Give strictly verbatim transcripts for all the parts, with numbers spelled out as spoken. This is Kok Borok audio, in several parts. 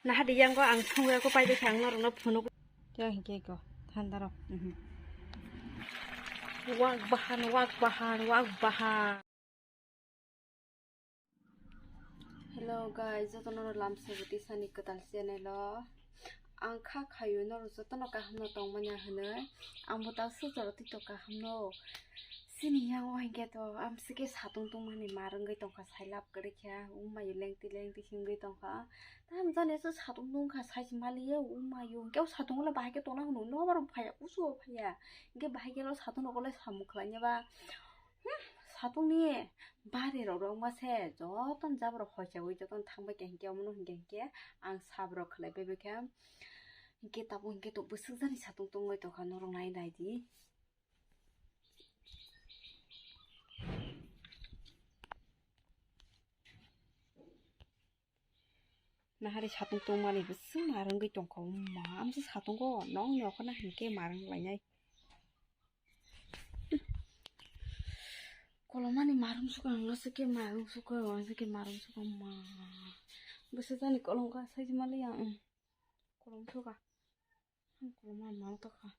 Naha di yang go ang thung ya ko pai de ang norok no phunuk. Yo hingke go thanda rok. Mhm. Wak bahan, wak bahan, wak bahan. Hello guys, jotono lamsa bwtwi sani kwtal channel o. Ang kha khayo norok jotono kaham no tongmani hinwi. Ang bo ta swk jora twi to kaham no. Chini yang o hingke to amsike satung tongmani mar wngwi tongkha, sailap kwrwi kha, wngmai lengtwi lengtwi himgwi tongkha. Tam jani se satung nung kha, sai se mali ye, wngmai yo. Hingke o satung le bahai ke tongna hwnwi nobar phaiya, kusu phaiya. Hingke bahai ke lo satung rok le samung khlai ya ba. Hmm, satung ni bari rok rok ma se, joto ni jabra hoicha wi joto ni thang bai kha, hingke omo no hingke hingke ang sab rok khlai bai bai kha. Hingke tabuk hingke to bwswk jani satung tongwi tongkha, norok nai nai di. Nahari satung tongmani bwswk mar wngwi tongkha, wngma amsa satungo nokni okhorna hinkhe mar wnglainai. Kolomani marum suka, ang aswk khe marum suka, ang aswk khe marum suka, wngma bwswk jani kolom kha, sai se mali ang, kolom suka. Ang koloma mang tokha.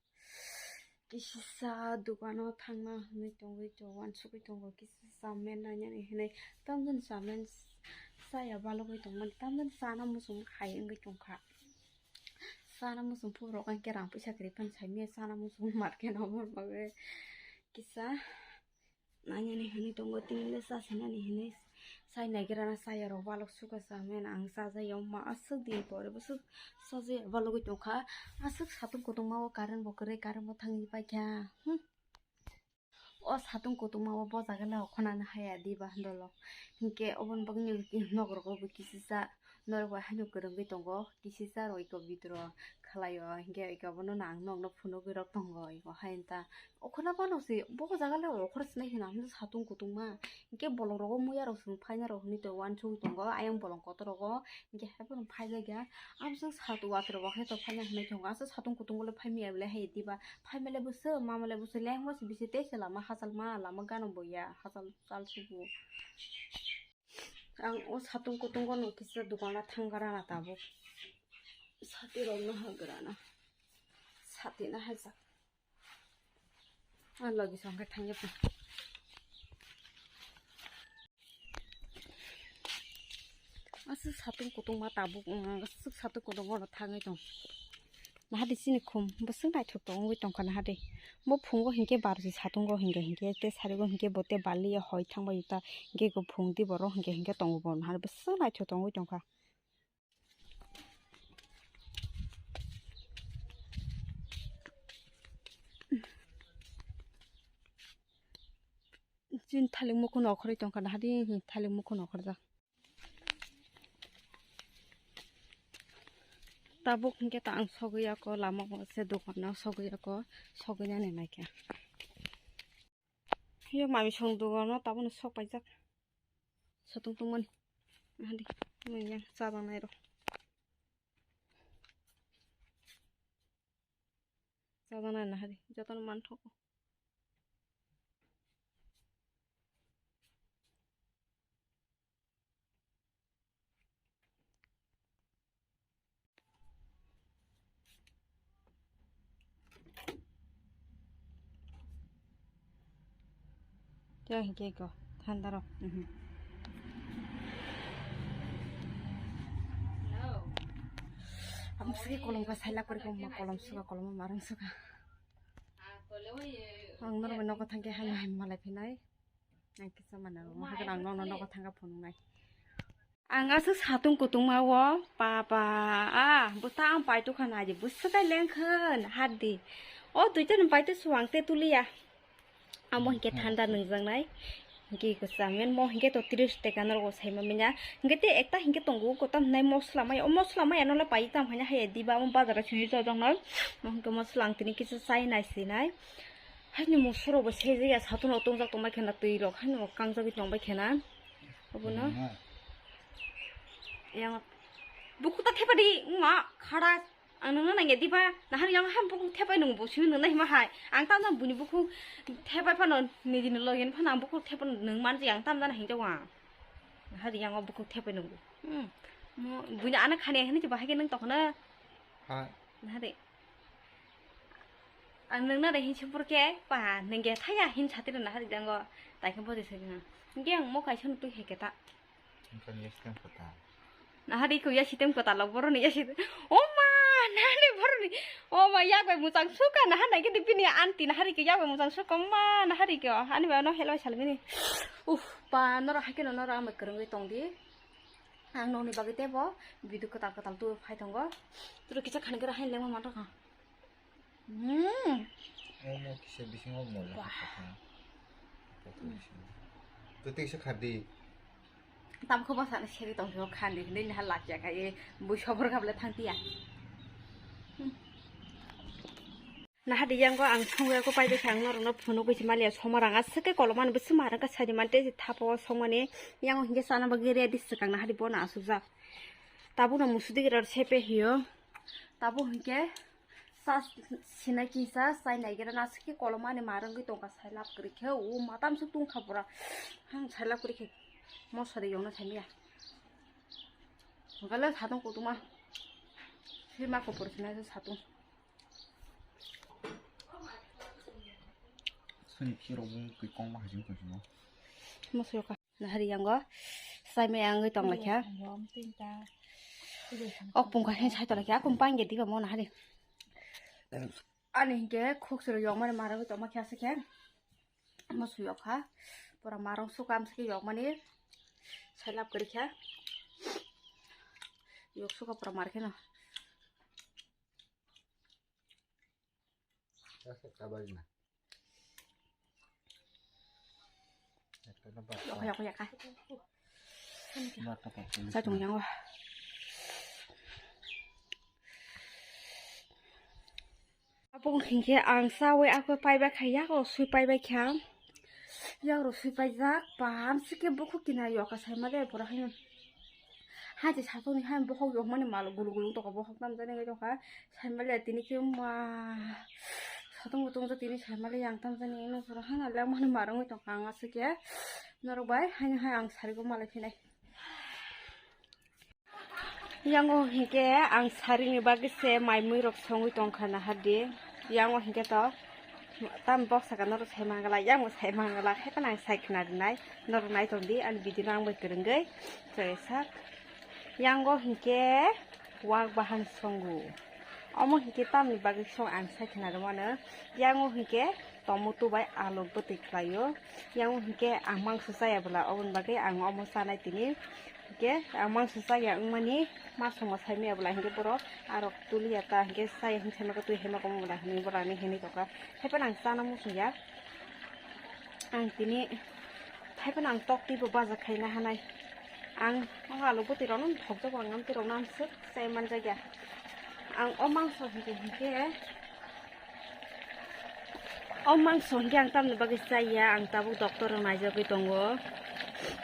Kisisa dukano thangna hinwi tongwi to uansugwi tongo, kisa chamen nainani hinwi tamjani chamen chaya balugwi tongmani, tamjani chana muchung hai wngwi tongkha. Chana muchung phurok ang kerang puisa kwrwi phano saimanya chana muchung market o bagwi kisa. Nanyani hinwi tongo, tini le chasinani hinwi sai naigrana, chaya rok balok suka chamen ang chajai ya, wngma aswk din pore bwswk chajai ya balogwi tongkha. Aswk satung kotongma o current bo kwrwi, current bo thangwi paikha. Hmm. O satung kotongma o bo jaga le okhornani haya diba dolo, hinkhe oboni bagwi nok rogo bo kisisa. Norok bai haino kwrwngwi tongo, kisisa rw iko bidro khlaio, hinkhe iko bono no ang nokno phunugwi rok tongo, iko hai wngta. Okhorna phano se, bo jaga le okhor sinai hino, ang satung kutungma. Hinkhe bolong rogo muya rok chwng phaina rok hinwi tongo, uansugwi tongo, ayang bolong kotor rogo, hinkhe hai phano phaijakya. Abo chwng satu watwi rok bo hai to phaina hinwi tongo, aswk satung kutung le phaimya bwle hai diba, phaimale bwswk, mamale bwswk, lengma se bisi tei se lama hachal ma, lama gana bo ya, hachal chal sugo. Ang o satung kutung o no kisa dukana thangkara na tabuk. Sati rok no hagra na. Sati na hai sak. Ang logi song khe thangya pun. Aswk satung kutung ma tabuk, aswk satung kutung o no thangwi tong. Nahadi chini khum bwswk naithok tongwi tongkha nahadi. Bo phungo hinkhe barji satungo hinkhe hinkhe tei sarigo hinkhe bo tei baliya hoi thangbai ta hinkhe bo phung di borok hinkhe hinkhe tongo bo nahadi bwswk naithok tongwi tongkha. Chini thalik mukhuno okhorwi tongkha nahadi thalik mukhuno okhorjak. Tabuk hinkhe ta ang sogwi ya kho, lama o se dokan o sogwi ya kho, sogwi nani naikha. Yo mami song dokan o tabukno sok paijak. Satung tongmani. Hadi, mui yang chajak nai rok. Chajak nai na hadi, jotono manthogo. Tei hinkhe eko thanda rok. Mhm. Ang sigi kolom ka sailak kori kolom suka, kolom marung suka. Ang norok bai nogo thangkhe haino hai malai phinai. Ang kisa mana rok, ang nono nogo thangkha phunuknai. Ang aswk satung kutungma o, papa, ah, bwsa ang paitukha naidi, bwswk kai lengkhon, hadi. O duita ni paitu suang te tuliya. Amo hinkhe thanda nungjaknai. Hinkhe eko chamen mo hinkhe to tris taka norok saima minya. Hinkhe te ekta hinkhe tongo kotam hinai mosla maya. O mosla maya no le pai tam haina haya diba amo bazar o sini to jong noi. Mo hinkhe mosla ang tini kisa chai nai sinai. Haini mosoro bo sejaya satung rok tongjak tongbai khena twi rok haino kangjagwi tongbai khena. Obono. Yang buku ta thepadi wngma khara. Ang nungno nangya diba? Nahar yang ham buku thepai nung bo simi nungna hima hai. Ang tamjani buni buku thepai phano nijini logi phano ang buku thepai nung manji ang tamjani hingjago ang. Nahar yang buku thepai nung. Hmm. Mo, buino ano khani hini bahai ke nang tokno. Ha. Nahari. Ang nang nare hin sipur ke, pa, nang ge thaya hin satiro nahari dango. Tai ke bote se nang. Ge ang mo kai sun tu he ke ta. Nahari ko ya sitem ko talo boroni ya sitem. O ma, nani boroni. O ma, ya bai muchang suka nahari ke dipini anti nahari ke ya bai muchang suka ma nahari ke. Ani ba no helai salmini. Uf, pa noro hakeno noro ang bai kwrwngwi tongdi. Ang nokni bagwi teibo video kwtal kwtal tu phai tongo. Turo kisa khani gra hain lengma mantok ha. Hmm. Omo kisa bisingo moila. Wah. Totwi kisa khadi. Tamkho bwsano seri tongphio khandi hinwi naha lakya kha e bui sobor kha bwle thang tiya. Hmm. Nahadi yango ang songwi ako paibakha ang norokno phunugwi se maliya somarang aswk khe kolomani bwswk maharang kha sadi mante thapo songmani yango hinkhe chana bagwi ready swkang nahadi bono asukjak tabukno musudi gira sepe hiyo tabuk hinkhe sa sinai kisa chai naigira aswk khe kolomani marangwi tongkha sai lab kwrwi khe o matam swk tungkha pura hang sai lab kwrwi khe moso de yongna saimaya hwnkhe le satung kutuma se ma kupur sinai satung. Soni phirok bung twi kong ma hajing tong simo. Musuyoka. Nahari yango. Sai me ang tong lakha. Ok pung kha hen sai to lakha. Akung pang ge diba mo nahari. Ani hingke khuk sero yong mani mara tong ma kha se khe. Musuyok kha. Pura marong sukam se yok mani. Sai lab kari kha. Yok suka pura mar khe no. Kabarina. Yakha, yakha, yakha. Sai tong yango. Abo hingke ang sawi ako paibai kha, yago swi paibai kha. Yago swi paijak, paham sike bukhuk kina yoka sai male pura haino. Haji satoni hai bokhok yokmani malo gulu gulu toko bokhok tamjani wngwi tongkha. Saimaliya tini khe ma satung bo tungjago tini saimaliya ang tamjani wngwi pura hana lengmani marwngwi tongkha ang aswk khe norok bai haino hai ang sarigo malai phinai. Yango hinkhe ang sarini bagwi se mai mui rok songwi tongkha nahardi. Yango hinkhe to tam bok saka norok sai mangala, yango sai mangala, haiphano ang sai khna rinai. Norok nai tongdi ani video no ang bai kwrwngwi. Choi sak. Yango hinkhe wak bahan songo. Omo hinkhe tamni bagwi song ang sai khna rwmano. Yango hinkhe tomato bai aluk bwtwi khlaio. Yango hinkhe ang mangso chaya bwla, oboni bagwi ang omo chanai tini. Hinkhe ang mangso chaya wngmani ma songo saimaya bwla hinkhe borok arok tuliya ta hinkhe chaya hinwi saimaka twi haima komo bwla hinwi borok ani hinwi tongkha. Haiphano ang chana muchungya. Ang tini haiphano ang tok twibo baja khaina hanai. Ang o aluk bwtwi rokno thokjago ang amtwi rokno ang swk chai manjakya. Ang o mangso hinkhe hinkhe O mangso hinkhe ang tamni bagwi chaya, ang tabuk doctor rok naijagwi tongo.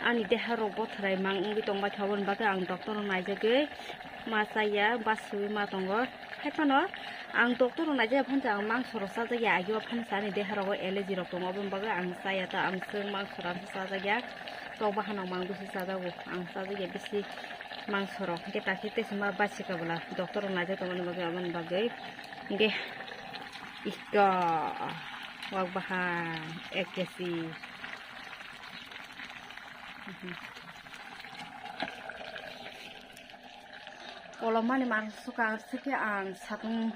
Ani deha rok bothrai mang wngwi tongbaikha, oboni bagwi ang doctor rok naijagwi ma chaya, basiwi ma tongo. Haiphano ang doctor rok naijagwi phansa ang mangso rok chajakya, ageo phansa ani deha rogo allergy rok tongo, oboni bagwi ang chaya ta, ang chwng mangso rok chajakya, tok bahanok mang bisi chajago, ang chajakya bisi mangso rok. Hinkhe takhe tei se ma basikha bwla doctor rok naijak tongmani bagwi, oboni bagwi. Hinkhe Ika wak bahan ek kesi. Kolomani mangso kang sike ang satung,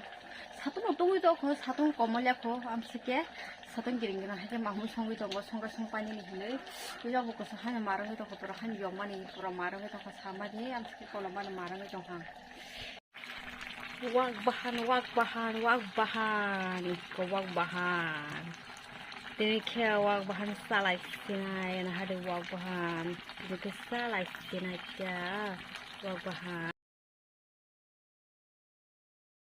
satung tungwi tokho, satung komolya kho, am sike satung giring giring haikhe mamui songwi tongo, songkhe songpainini hinwi. Puya bo kwchwng haino marwngwi tongkho, pura haino yokmani pura marwngwi tongkho, samani am sike kolomani marwngwi tongkha. Wak bahan, wak bahan, wak bahan, iko wak bahan. Tini khe wak bahan salai sinai, nahadi wak bahan. Tini khe salai sinai kya wak bahan.